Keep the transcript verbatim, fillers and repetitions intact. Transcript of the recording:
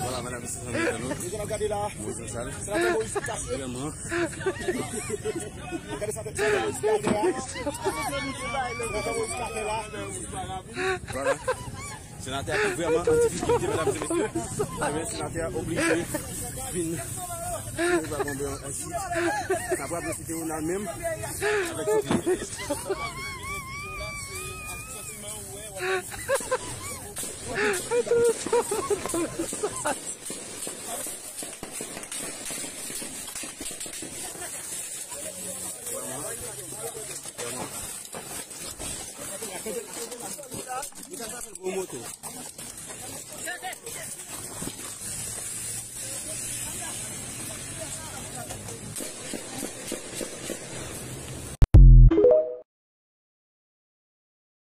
Vwala, medam, mesye, zanmi entènot. Mwen Jean Charles. Vrèman. Gade sa, sa, sa, sa, sa, sa, sa, sa, sa, sa, sa. Vwala. Senatè a ki vrèman an difikilte, medam e mesye. Ebyen, senatè a oblije vin tire pa bon bò isit. N ap raple se te Ronald menm avèk tout li. Gwo moto.